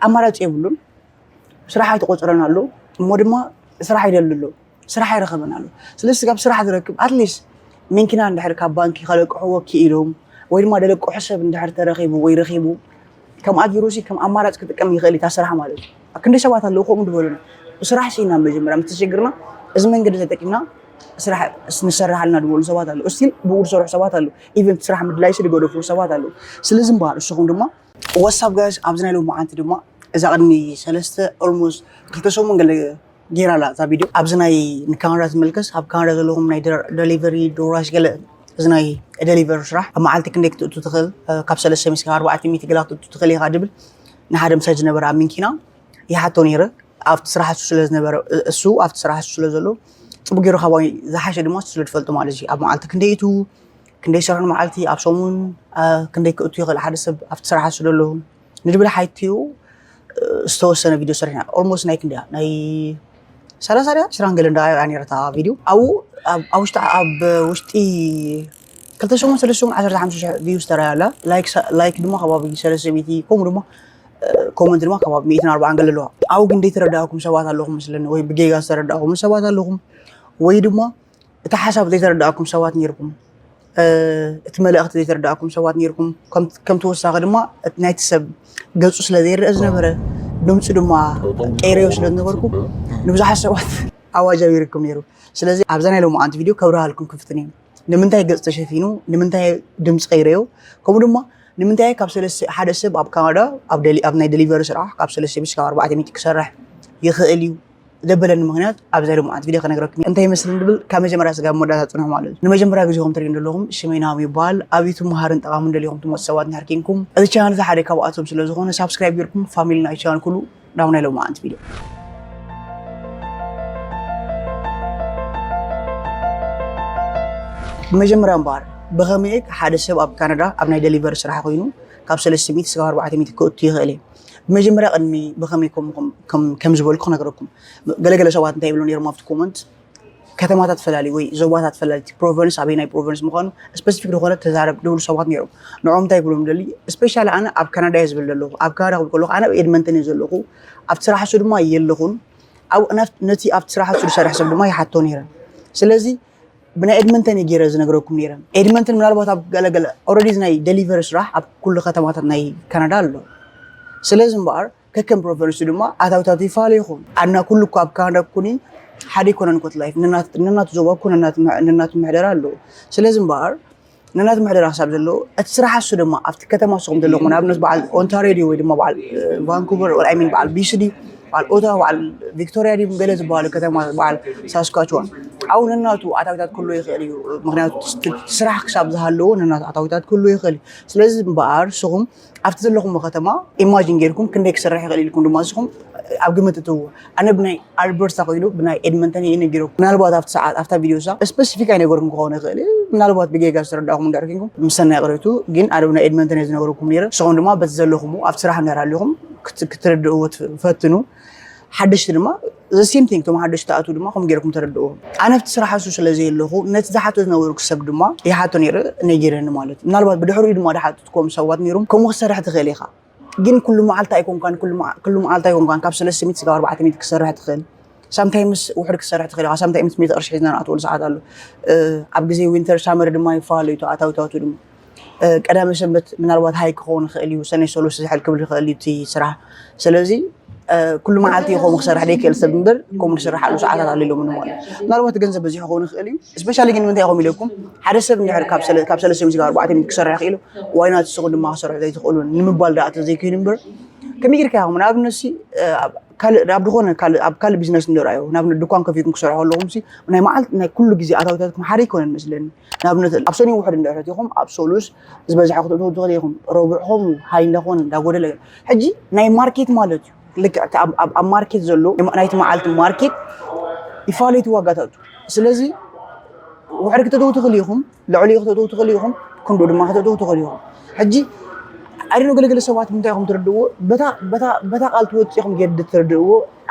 ኣማራፂ የብሉን። ስራሕ ኣይተቆፀረን ኣሎ፣ እሞ ድማ ስራሕ ይደሊ ኣሎ፣ ስራሕ ኣይረኸበን ኣሎ። ስለዚ ካብ ስራሕ ዝረክብ ኣትሊስት መኪና እንድሕር ካብ ባንኪ ከለቅሕዎ ክኢሎም ወይ ድማ ደለቅሑ ሰብ እንድሕር ተረኺቡ ወይ ረኺቡ ከም ኣጊሩሲ ከም ኣማራፂ ክጥቀም ይኽእል እዩ እታ ስራሕ ማለት እዩ። ክንደይ ሰባት ኣለዉ ከምኡ ዝበሉና፣ ብስራሕ ስኢና መጀመርያ ምስ ተሸግርና እዚ መንገዲ ተጠቂምና ስራሕ ንሰርሓልና ዝበሉ ሰባት ኣለዉ። ስቲል ብኡ ዝሰርሑ ሰባት ኣለዉ። ኢቨን ስራሕ ምድላይሲ ዝገደፉ ሰባት ኣለዉ። ስለዚ እምበኣር ንስኹም ድማ ዋትሳፕ ጋይስ፣ ኣብዚ ናይ ሎማዓንቲ ድማ እዛ ቅድሚ ሰለስተ ኦልሞስት ክልተ ሰሙን ገለ ጌራ ኣላ እዛ ቪድዮ። ኣብዚ ናይ ንካናዳ ዝምልከስ ኣብ ካናዳ ዘለኹም ናይ ደሊቨሪ ዶራሽ ገለ እዚ ናይ ደሊቨሪ ስራሕ ኣብ መዓልቲ ክንደይ ክትእቱ ትኽእል ካብ ሰለስተ ሚእቲ ካብ ኣርባዕተ ሚእቲ ገላ ክትእቱ ትኽእል ኢኻ ድብል ንሓደ ምሳይ ዝነበረ ኣብ ሚንኪና ይሓቶ ነይረ። ኣብቲ ስራሕ እሱ ስለ ዝነበረ እሱ ኣብቲ ስራሕ እሱ ስለ ዘሎ ጽቡቅ ገይሩ ካባይ ዝሓሸ ድማ እሱ ስለ ዝፈልጦ ማለት እዩ። ኣብ መዓልቲ ክንደይ እቱ ክንደይ ሰርሑ መዓልቲ ኣብ ሰሙን ክንደይ ክእቱ ይኽእል ሓደ ሰብ ኣብቲ ስራሕ እሱ ዘሎ ንድብል ሓይትዩ ዝተወሰነ ቪድዮ ሰሪሕና ኦልሞስት ናይ ክንደያ ናይ ሰላሳ ድያ ሽራን ገለ እንዳ እያ ነረታ ቪድዮ ኣብኡ ኣብ ውሽጢ ኣብ ውሽጢ ክልተ ሰሙን ሰለስተ ሰሙን ዓሰርተ ሓሙሽተ ቪውስ ተራያ ኣላ። ላይክ ድማ ከባቢ ሰለስተ ሚእቲ ከምኡ ድማ ኮመንት ድማ ከባቢ ሚእትን ኣርባዓን ገለ ኣለዋ። ኣብኡ ግን ዘይተረዳእኩም ሰባት ኣለኹም መስለኒ ወይ ብጌጋ ዝተረዳእኩም ሰባት ኣለኹም ወይ ድማ እቲ ሓሳብ ዘይተረዳእኩም ሰባት ነይርኩም እቲ መልእኽቲ ዘይተረዳእኩም ሰባት ነይርኩም ከም ተወሳኺ ድማ ናይቲ ሰብ ገፁ ስለ ዘይረአ ዝነበረ ድምፁ ድማ ቀይረዮ ስለ ዝነበርኩ ንብዙሓት ሰባት ኣዋጃቢርኩም ነይሩ። ስለዚ ኣብዛ ናይ ሎማዓንቲ ቪድዮ ከብርሃልኩም ክፍትን እዩ። ንምንታይ ገፅ ተሸፊኑ ንምንታይ ድምፂ ቀይረዮ ከምኡ ድማ ንምንታይ ካብ ሓደ ሰብ ኣብ ካናዳ ኣብ ናይ ደሊቨሪ ስራሕ ካብ ሰለስተ ሚእቲ ካብ ኣርባዕተ ሚእቲ ክሰርሕ ይኽእል እዩ ዘበለኒ ምክንያት ኣብዛ ሎማዓንቲ ቪድዮ ከነግረኩም እንታይ ይመስል ንብል ካብ መጀመርያ ስጋብ መወዳእታ ፅንሑ ማለት እዩ። ንመጀመርያ ግዜኹም ትሪእን ዘለኹም ሽመይ ናሆም ይበሃል። ኣብ ዩቱብ መሃርን ጠቓምን ደሊኹም ትመፁ ሰባት እንድሕር ኬንኩም እዚ ቻናል እዚ ሓደ ካብኣቶም ስለ ዝኾነ ሳብስክራይብ ጌርኩም ፋሚሊ ናይ ቻናል ኩሉ ናብ ናይ ሎማዓንቲ ቪድዮ ብመጀመርያ እምበኣር ብኸመይ ሓደ ሰብ ኣብ ካናዳ ኣብ ናይ ደሊቨሪ ስራሕ ኮይኑ ካብ ሰለስተ ሚእቲ ስጋብ ኣርባዕተ ሚእቲ ክእቱ ይኽእል እዩ ብመጀመርያ ቅድሚ ብኸመይ ከም ዝበልኩ ክነግረኩም ገለገለ ሰባት እንታይ ይብሉ ነይሮም ኣብቲ ኮመንት ከተማታት ፈላሊ ወይ ዞባታት ፈላሊ ፕሮቨንስ ኣበይ ናይ ፕሮቨንስ ምዃኑ ስፐሲፊክ ዝኾነ ተዛረብ ዝብሉ ሰባት ነይሮም ንዖም እንታይ ይብሎም ደሊ ስፔሻሊ ኣነ ኣብ ካናዳ እየ ዝብል ዘለኹ ኣብ ካናዳ ክብል ከለኹ ኣነ ኣብ ኤድመንተን እየ ዘለኹ ኣብቲ ስራሕ እሱ ድማ የለኹን ነቲ ኣብቲ ስራሕ እሱ ዝሰርሕ ሰብ ድማ ይሓቶ ነይረ ስለዚ ብናይ ኤድመንተን እየ ገይረ ዝነግረኩም ነይረ ኤድመንተን ምናልባት ኣብ ገለገለ ኦረዲ ናይ ደሊቨሪ ስራሕ ኣብ ኩሉ ከተማታት ናይ ካናዳ ኣሎ ስለዚ እምበኣር ከከም ፕሮቨንሱ ድማ ኣታውታቱ ይፈላለ ይኸውን ኣና ኩሉ እኳ ኣብ ካናዳ ኩኒ ሓደ ይኮነን ኮት ላይፍ ነናቱ ዞባ እኮ ነናቱ ምሕደራ ኣለዎ ስለዚ እምበኣር ነናቱ ምሕደራ ክሳብ ዘለዎ እቲ ስራሕ እሱ ድማ ኣብቲ ከተማ ንስኹም ዘለኹም ንኣብነት በዓል ኦንታሪዮ ድዩ ወይ ድማ በዓል ቫንኩቨር ወይ ሚን በዓል ቢሲ ድዩ በዓል ኦታዋ በዓል ቪክቶሪያ ድዩ ገለ ዝበሃሉ ከተማ በዓል ሳስካችዋን ኣብኡ ነናቱ ኣታዊታት ክህልዎ ይኽእል እዩ ምክንያቱ ስራሕ ክሳብ ዝሃለዎ ነናቱ ኣታዊታት ክህልዎ ይኽእል እዩ ስለዚ እምበኣር ንስኹም ኣብቲ ዘለኹም ከተማ ኢማጂን ጌርኩም ክንደይ ክሰርሕ ይኽእል ኢልኩም ድማ ንስኹም ኣብ ግምት እትህዎ ኣነ ብናይ ኣልበርታ ኮይኑ ብናይ ኤድመንተን እየ ነጊረኩም ምናልባት ኣብቲ ሰዓት ኣብታ ቪድዮ ሳ ስፐሲፊክ ኣይነገርኩም ክኸውን ይኽእል ምናልባት ብጌጋ ዝተረዳእኩም እንድሕር ኮንኩም ምሰና ይቕሬቱ ግን ኣነ ብናይ ኤድመንተን እየ ዝነገርኩም ነይረ ንስኹም ድማ በቲ ዘለኹም ኣብቲ ስራሕ እንድሕር ኣለኹም ክትርድእዎ ትፈትኑ ሓደሽቲ ድማ ዘሴም ቲንግ ቶም ሓደሽቲ ኣቱ ድማ ከም ጌርኩም ተረድእዎ ኣነ ኣብቲ ስራሕ እሱ ስለ ዘየለኹ ነቲ ዝሓቶ ዝነበርኩ ሰብ ድማ ይሓቶ ነይረ ነጊረኒ ማለት ምናልባት ብድሕሪኡ ድማ ዝሓትትኩም ሰባት ነይሮም ከምኡ ክሰርሕ ትኽእል ኢኻ ግን ኩሉ መዓልቲ ኣይኮንካን ኩሉ መዓልቲ ኣይኮንካን ካብ ሰለስተ ሚእቲ ስጋብ ኣርባዕተ ሚእቲ ክሰርሕ ትኽእል ሳምታይምስ ውሕድ ክሰርሕ ትኽእል ኢኻ ሳምታይምስ ሚእቲ ቅርሺ ሒዝና ንኣትወሉ ሰዓት ኣሎ ኣብ ግዜ ዊንተር ሳመር ድማ ይፈላለዩ ኣታዊታቱ ድማ ቀዳመ ሰንበት ምናልባት ሃይ ክኸውን ይኽእል እዩ ሰነ ሰሉስ ዝሕል ክብል ይኽእል እዩ እቲ ስራሕ ስለዚ ኩሉ መዓልቲ ይኸውን ክሰርሕ ደይክእል ሰብ እምበር ከምኡ ዝስርሓሉ ሰዓታት ኣሎ ኢሎም ማለት ምናልባት ገንዘብ በዚሑ ክኸውን ይኽእል እዩ ስፔሻሊ ግን ንምንታይ ኢኹም ኢለኩም ሓደ ሰብ እንድሕር ካብ ሰለስተ ሚእቲ ኣርባዕተ ሚእቲ ክሰርሕ ይኽእል ዋይናት ንስኹም ድማ ክሰርሑ ዘይትኽእሉ ንምባል ደኣ ተዘይኮይኑ እምበር ከመይ ጌርካ ኢኹም ንኣብነት ሲ ካልእ ኣብ ዝኾነ ካልእ ኣብ ካልእ ቢዝነስ ንርኣዮ ንኣብነት ድኳን ከፊትኩም ክሰርሑ ኣለኹም ሲ ናይ መዓልቲ ናይ ኩሉ ግዜ ኣታዊታትኩም ሓደ ኣይኮነን መስለኒ ንኣብነት ኣብ ሰኒ ውሕድ እንድሕር ኢኹም ኣብ ሰሉስ ዝበዝሐ ክትእትዉ ትኽእል ኢኹም ረቡዕ ከምኡ ሃይ እንዳኾነ እንዳጎደለ ሕጂ ናይ ማርኬት ማለት እዩ ልክዕ ኣብ ማርኬት ዘሎ ናይቲ መዓልቲ ማርኬት ይፈላለዩ ዋጋታት እዩ ስለዚ ውሕድ ክተእትዉ ትኽእሉ ኢኹም ልዕሊኡ ክተእትዉ ትኽእሉ ኢኹም ክንዱ ድማ ክተእትዉ ትኽእሉ ኢኹም ሕጂ ኣሪኖ ገለገለ ሰባት እንታይ ኢኹም ትረድእዎ በታ ቃል ትወፅእ ኢኹም ገዲ ትረድእዎ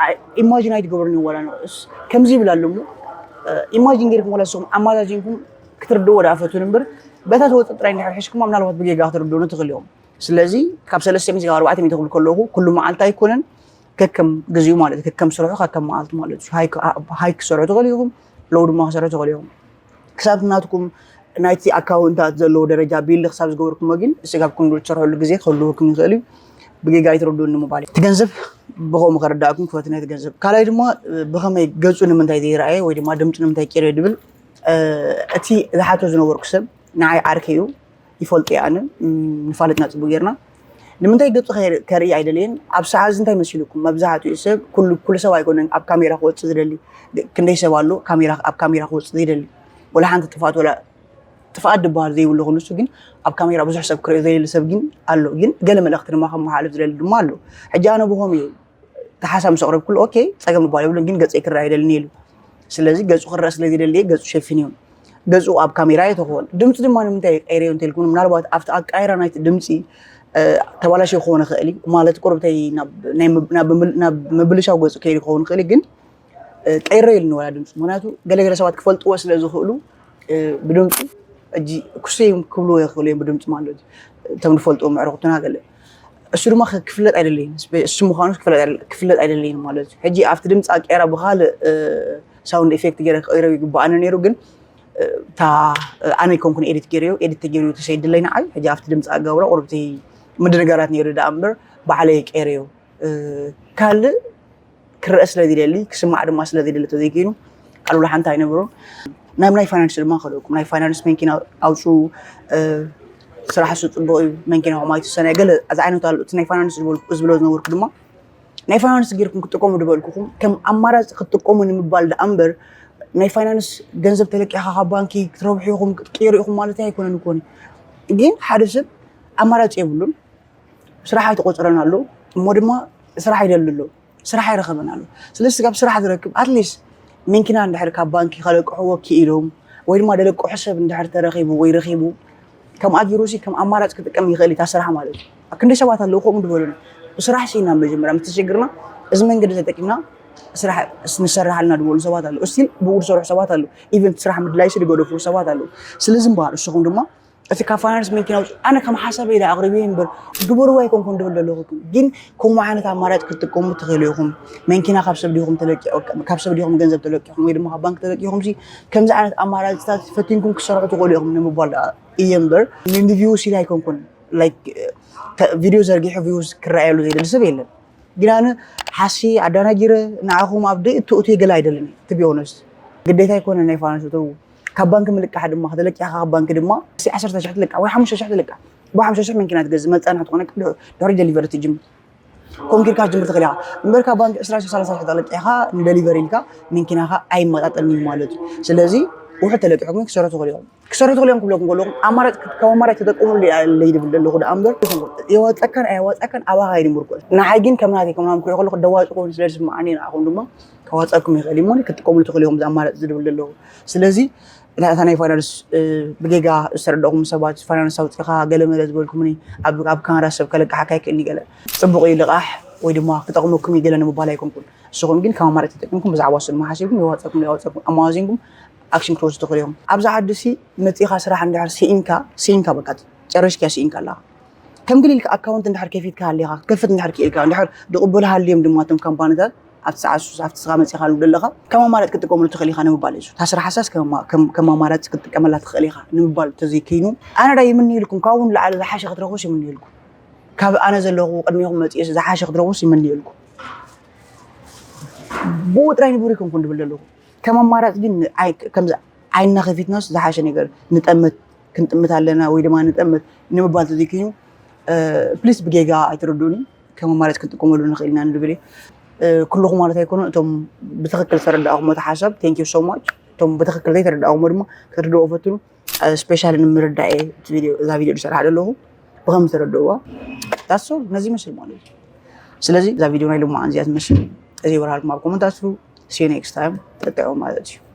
ኢማጂን ኣይትገብሩን ይወላ ንዕስ ከምዚ ይብል ኣሎ እሞ ኢማጂን ጌርኩም ወላ ስኹም ኣማዛዚንኩም ክትርድእዎ ዳ ፈቱን እምበር በታ ትወፅእ ጥራይ እንድሕር ሕሽኩም ምናልባት ብጌጋ ክትርድኡኒ ትኽእሉ ኢኹም ስለዚ ካብ ሰለስተ ሚእቲ ካብ ኣርባዕተ ሚእቲ ክብል ከለኹ ኩሉ መዓልቲ ኣይኮነን፣ ከከም ግዜኡ ማለት እዩ፣ ከከም ስርሑ ከከም መዓልቲ ማለት እዩ። ሃይ ክሰርሑ ትኽእሉ ኢኹም፣ ሎው ድማ ክሰርሑ ትኽእሉ ኢኹም። ክሳብ ናትኩም ናይቲ ኣካውንታት ዘለዎ ደረጃ ቢልድ ክሳብ ዝገበርኩሞ ግን ስጋብ ክንዱ ትሰርሕሉ ግዜ ክህልወኩም ይኽእል እዩ። ብጌጋ ኣይትረድኡኒ ምባል እዩ። እቲ ገንዘብ ብኸምኡ ከረዳእኩም ክፈትን እቲ ገንዘብ ካልኣይ ድማ ብኸመይ ገፁ ንምንታይ ዘይረኣየ ወይ ድማ ድምፁ ንምንታይ ቀይረ ድብል እቲ ዝሓቶ ዝነበርኩ ሰብ ንዓይ ዓርከይ እዩ። ይፈልጦ እየ ኣነ ንፋለጥና ፅቡቅ ጌርና ንምንታይ ገፁ ከርኢ ኣይደለየን። ኣብ ሰዓት እንታይ መሲልኩም መብዛሕትኡ ሰብ ኩሉ ሰብ ኣይኮነን ኣብ ካሜራ ክወፅእ ዝደሊ። ክንደይ ሰብ ኣሎ ኣብ ካሜራ ክወፅእ ዘይደሊ? ወላ ሓንቲ ጥፍኣት ወላ ጥፍኣት ዝበሃል ዘይብሉ ኮይኑ እሱ ግን ኣብ ካሜራ ብዙሕ ሰብ ክሪኦ ዘይደሊ ሰብ ግን ኣሎ። ግን ገለ መልእክቲ ድማ ከመሓልፍ ዝደሊ ድማ ኣሎ። ሕጂ ኣነ ብኸም እዩ ተሓሳብ ምስ ኣቕረብኩሉ ኦኬ ፀገም ዝበሃል የብሉን ግን ገፀይ ክረኣ ኣይደልን ኢሉ። ስለዚ ገፁ ክረኣ ስለ ዝደለየ ገፁ ሸፊንዮ። ገፁ ኣብ ካሜራ ኣይተኾን። ድምፂ ድማ ንምንታይ ቀይረዮ እንተልኩም ምናልባት ኣብቲ ኣቃይራ ናይቲ ድምፂ ተባላሽ ክኾን ይኽእል እዩ ማለት ቁርብተይ ናብ ምብልሻው ገፁ ከይዱ ክኸውን ይኽእል ግን ቀይረ ኢሉኒ ዋላ ድምፂ ምክንያቱ ገለገለ ሰባት ክፈልጥዎ ስለ ዝኽእሉ ብድምፂ ሕጂ ኩሰይ ክብልዎ ይኽእሉ እዮም ብድምፂ ማለት እዩ። እቶም ዝፈልጥዎ ምዕርኩትና ገለ እሱ ድማ ክፍለጥ ኣይደለይን። እሱ ምዃኑ ክፍለጥ ኣይደለይን ማለት እዩ። ሕጂ ኣብቲ ድምፂ ኣቀይራ ብካልእ ሳውንድ ኢፌክት ገይረ ክቀይሮ ይግባኣኒ ነይሩ ግን እታ ኣነ ኣይኮንኩን ኤዲት ገይረዮ ኤዲት ተገይሩ ተሰይድለይ ንዓይ ሕጂ ኣብቲ ድምፂ ኣገብሮ ቁርብቲ ምድንጋራት ነይሩ ደኣ እምበር ባዕለይ ቀይረዮ። ካልእ ክረአ ስለ ዝደሊ ክስማዕ ድማ ስለ ዝደሊ ተዘይኮይኑ ኣሉላ ሓንቲ ኣይነብሮን። ናብ ናይ ፋይናንስ ድማ ከለኩም ናይ ፋይናንስ መንኪና ኣውፁ ስራሕ ሱ ፅቡቅ እዩ መንኪና ከምኣ ይትሰነ ገለ እዚ ዓይነት ኣሎ እቲ ናይ ፋይናንስ ዝብሎ ዝነበርኩ ድማ ናይ ፋይናንስ ጌርኩም ክትጥቀሙ ዝበልኩኹም ከም ኣማራፂ ክትጥቀሙ ንምባል ደኣ እምበር ናይ ፋይናንስ ገንዘብ ተለቂኻ ካብ ባንኪ ክትረብሑ ኢኹም ክትቀይሩ ኢኹም ማለት ኣይኮነን ይኮነ ግን ሓደ ሰብ ኣማራፂ የብሉን ስራሕ ኣይተቆፅረን ኣሎ እሞ ድማ ስራሕ ይደሊ ኣሎ ስራሕ ኣይረኸበን ኣሎ ስለዚ ስጋብ ስራሕ ዝረክብ ኣትሊስት መንኪና እንድሕር ካብ ባንኪ ከለቅሕዎ ክኢሎም ወይ ድማ ደለቅሑ ሰብ እንድሕር ተረኺቡ ወይ ረኺቡ ከምኣ ጊሩሲ ከም ኣማራጭ ክጥቀም ይኽእል እታ ስራሕ ማለት እዩ ኣብ ክንደይ ሰባት ኣለዉ ከምኡ ዝበሉና ብስራሕ ሲና መጀመርያ ምስ ተሸግርና እዚ መንገዲ ተጠቂምና ስራሕ ንሰርሓልና ዝበሉ ሰባት ኣለዉ እስቲል ብኡ ዝሰርሑ ሰባት ኣለዉ ኢቨንት ስራሕ ምድላይሲ ዝገደፉ ሰባት ኣለዉ ስለዚ እምበኣር እስኹም ድማ እቲ ካብ ፋይናንስ መኪና ውፅእ ኣነ ከም ሓሳበ ኢለ ኣቅሪበ እምበር ግበርዎ ኣይኮንኩን ድብል ዘለኹ ግን ከምኡ ዓይነት ኣማራጭ ክትጥቀሙ ትኽእሉ ኢኹም መኪና ካብ ሰብ ዲኹም ተለቂኹም ካብ ሰብ ዲኹም ገንዘብ ተለቂኹም ወይ ድማ ካብ ባንክ ተለቂኹም ሲ ከምዚ ዓይነት ኣማራፅታት ፈቲንኩም ክሰርሑ ትኽእሉ ኢኹም ንምባል ደኣ እየ እምበር ንቪውስ ኢለ ኣይኮንኩን ቪድዮ ዘርጊሑ ቪውስ ክረኣየሉ ዘይደሊ ሰብ የለን ግን ኣነ ሓሲ ኣዳናጊረ ንዓኹም ኣብ ደይ እትእቱ ገለ ኣይደልን ትቢዮነስ ግዴታ ኣይኮነ ናይ ፋይናንስ እተው ካብ ባንክ ምልቃሕ ድማ ከተለቂሕካ ካብ ባንክ ድማ ዓሰርተ ሽሕ ትልቃሕ ወይ ሓሙሽተ ሽሕ ትልቃሕ ብሓሙሽተ ሽሕ መንኪና ትገዝእ መፃ ንክትኾነ ድሕሪ ደሊቨሪ ትጅምር ኮንኪርካ ትጅምር ትኽእል ኢኻ እምበር ካብ ባንክ ዕስራ ሽሕ ሰላሳ ሽሕ ተለቂሕካ ንደሊቨሪ ኢልካ መንኪናኻ ኣይመጣጠልን እዩ ማለት እዩ ስለዚ ውሕድ ተለቂሕኩም ክሰርሑ ትኽእል ኢኹም ክሰርሑ ትኽእሉ እዮም ክብለኩም ከለኹ ኣማራጭ ከም ኣማራጭ ተጠቀሙሉ ኣለይ ዝብል ዘለኹ ደኣ እምበር የዋፀካን ኣየዋፀካን ኣባኻ እዩ ምርኮስ ንዓይ ግን ከም ናተይ ከም ናም ክሪኦ ከለኹ ደዋፂ ኮይኑ ስለ ዝስምዓኒ ንዓኹም ድማ ከዋፀኩም ይኽእል እዩ ክትጥቀሙሉ ትኽእሉ እዮም ኣማራጭ ዝድብል ዘለኹ ስለዚ እታ ናይ ፋይናንስ ብጌጋ ዝተረዳእኩም ሰባት ፋይናንስ ኣውፂኻ ገለመለ ዝበልኩምኒ ኣብ ካናዳ ሰብ ከለቃሓካ ይክእልኒ ገለ ፅቡቅ እዩ ልቃሕ ወይ ድማ ክጠቕመኩም እዩ ገለ ንምባል ኣይኮንኩን ንስኹም ግን ከም ኣማራጭ ተጠቂምኩም ብዛዕባ እሱ ድማ ሓሲብኩም የዋፀኩም የዋፀኩም ኣማዋዚንኩም ኣክሽን ክትወስዱ ትኽእሉ እዮም። ኣብዚ ዓዲ ሲ መፂእኻ ስራሕ እንድሕር ስኢንካ ስኢንካ በቃ ጨረሽካ ስኢንካ ኣለኻ። ከም ግል ኢልካ ኣካውንት እንድሕር ከፊትካ ሃሊኻ ክትከፍት እንድሕር ክኢልካ እንድሕር ዝቕበሉ ሃልዮም ድማ እቶም ካምፓኒታት ኣብቲ ሰዓት ሱስ ኣብቲ ስኻ መፂእካ ኣለኻ ከም ኣማራጭ ክትጥቀመሉ ትኽእል ኢኻ ንምባል እዩ። እታ ስራሕ ሃሳስ ከም ኣማራጭ ክትጥቀመላ ትኽእል ኢኻ ንምባል ተዘይከይኑ ኣነ ዳ ይምንየልኩም ካብኡ ንላዕሊ ዝሓሸ ክትረኽቡስ ይምንየልኩም። ካብ ኣነ ዘለኹ ቅድሚኹም መፂኤ ዝሓሸ ክትረኽቡስ ይምንየልኩም። ብኡ ጥራይ ንቡር ይኮንኩን ድብል ዘለኹ። ከም ኣማራፂ ግን ከምዚ ዓይንና ከፊትናስ ዝሓሸ ነገር ንጠምት ክንጥምት ኣለና ወይ ድማ ንጠምት ንምባል ተዘይኮይኑ ፕሊስ ብጌጋ ኣይትረድኡኒ ከም ኣማራፂ ክንጥቀመሉ ንኽእል ኢና ንብል ኩልኹም ማለት ኣይኮኑ እቶም ብትኽክል ዝተረዳእኹም እቲ ሓሳብ thank you so much እቶም ብትኽክል ዘይተረዳእኹሞ ድማ ክትርድኦ ፈትኑ ስፔሻሊ ንምርዳእ እየ እዛ ቪድዮ ዝሰርሓ ዘለኹ ብኸም ዝተረድእዋ that's all ነዚ ይመስል ማለት እዩ ስለዚ እዛ ቪድዮ ናይ ልማዓን እዚኣ ትመስል እዚ ይበርሃልኩም ኣብ ኮመንት ኣስፍሩ see you next time ተጠቀሙ ማለት እዩ